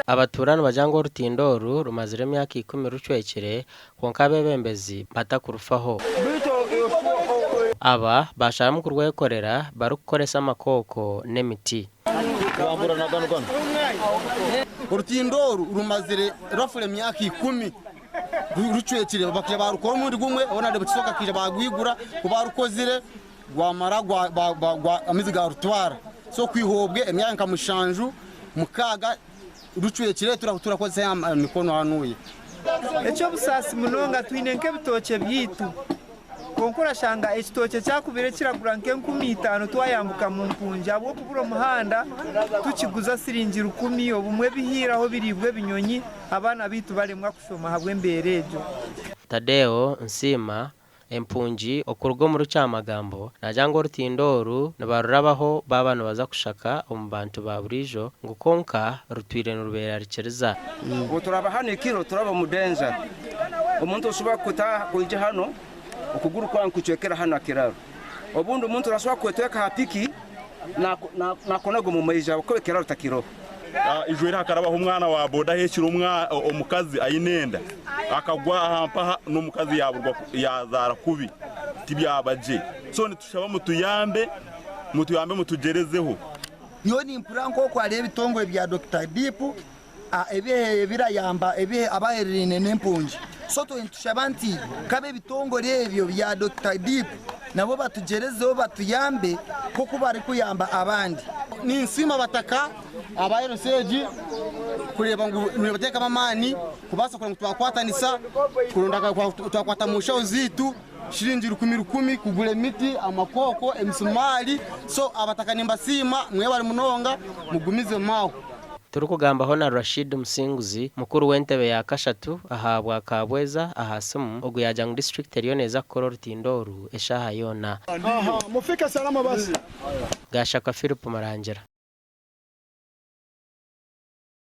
Abatuura nibagira ngu orutindo oru rumazire emyaka ikumi rucwekire kwonka abeebembezi batakurufaho. Aba baasharamu kurwekorera barikukoresa amakooko n'emiti. Orutindo oru rumazire rafule emyaka ikumi rucwekire bakaija baarukora omurundi gumwe hoona nikisoboka bakaija baagwigura ku baarukozire gwamara amaizi gaarutwara so kwiha obwe emyaka nka mushanju mukaaga rucwekire turakozesa emikono hanuya. Eky'obusaasi munonga twine nk'ebitookye byaitu kwonka orashanga ekitookye kyakubire kiragura nk'enkumi itaano twayambuka mu nkungi ahabw'okubura omuhanda tukiguza siringi rukumi obumwe bihiiraho biriibwa ebinyonyi abaana baitu baremwa kushoma ahabw'embeera egyo. Tadeo Nsiima Empungi okuruga omuri Kyamagambo naagira ngu orutindo oru nibarurabaho baaba nibaza kushaka omu bantu ba buriijo ngu kwonka rutwire nirubeerarikiriza. Obu turaba hanu ekiro turaba omu danger. Omuntu osobora kutaaha kwija hanu okuguru kwange kucwekera hanu ha kiraro. Obundi omuntu nasobora kwetweka ha piki nakunaga omu maizi ahabw'okuba ekiraro takiroho. Ijweri hakarabaho omwana wa boda aheekire omukazi aine enda akagwa aha mpaha n'omukazi yaburwa yazaara kubi tibyaba gye so nitushaba mutuyambe mutuyambe mutugyerezeho. Nyowe nimpurira nk'oku hariho ebitongore bya Dokita Deep ebirayamba abahereraine n'empungi. So twena nitushaba nti nk'ab'ebitongore ebyo bya Dokita Deep nabo batugyerezeho batuyambe nk'oku barikuyamba abandi. Ninsiima abataka aba LC egi kureeba ngu nibateekamu amaani kubaasa kureba ngu twakwatanisa kuronda twakwata mu nshaho zaitu shiringi rukumi rukumi kugura emiti, amakooko, emisumaari so abataka nimbasiima mwebare munonga mugumizemu aho. Turikugambaho na Rashid Musinguzi, mukuru w'entebe ya kashatu aha bwa Kabweza aha simu, ogu yaagira ngu disiturikiti eriyo neeza kukora orutindo oru eshaaha yoona. Gashakwa Philip Murangira.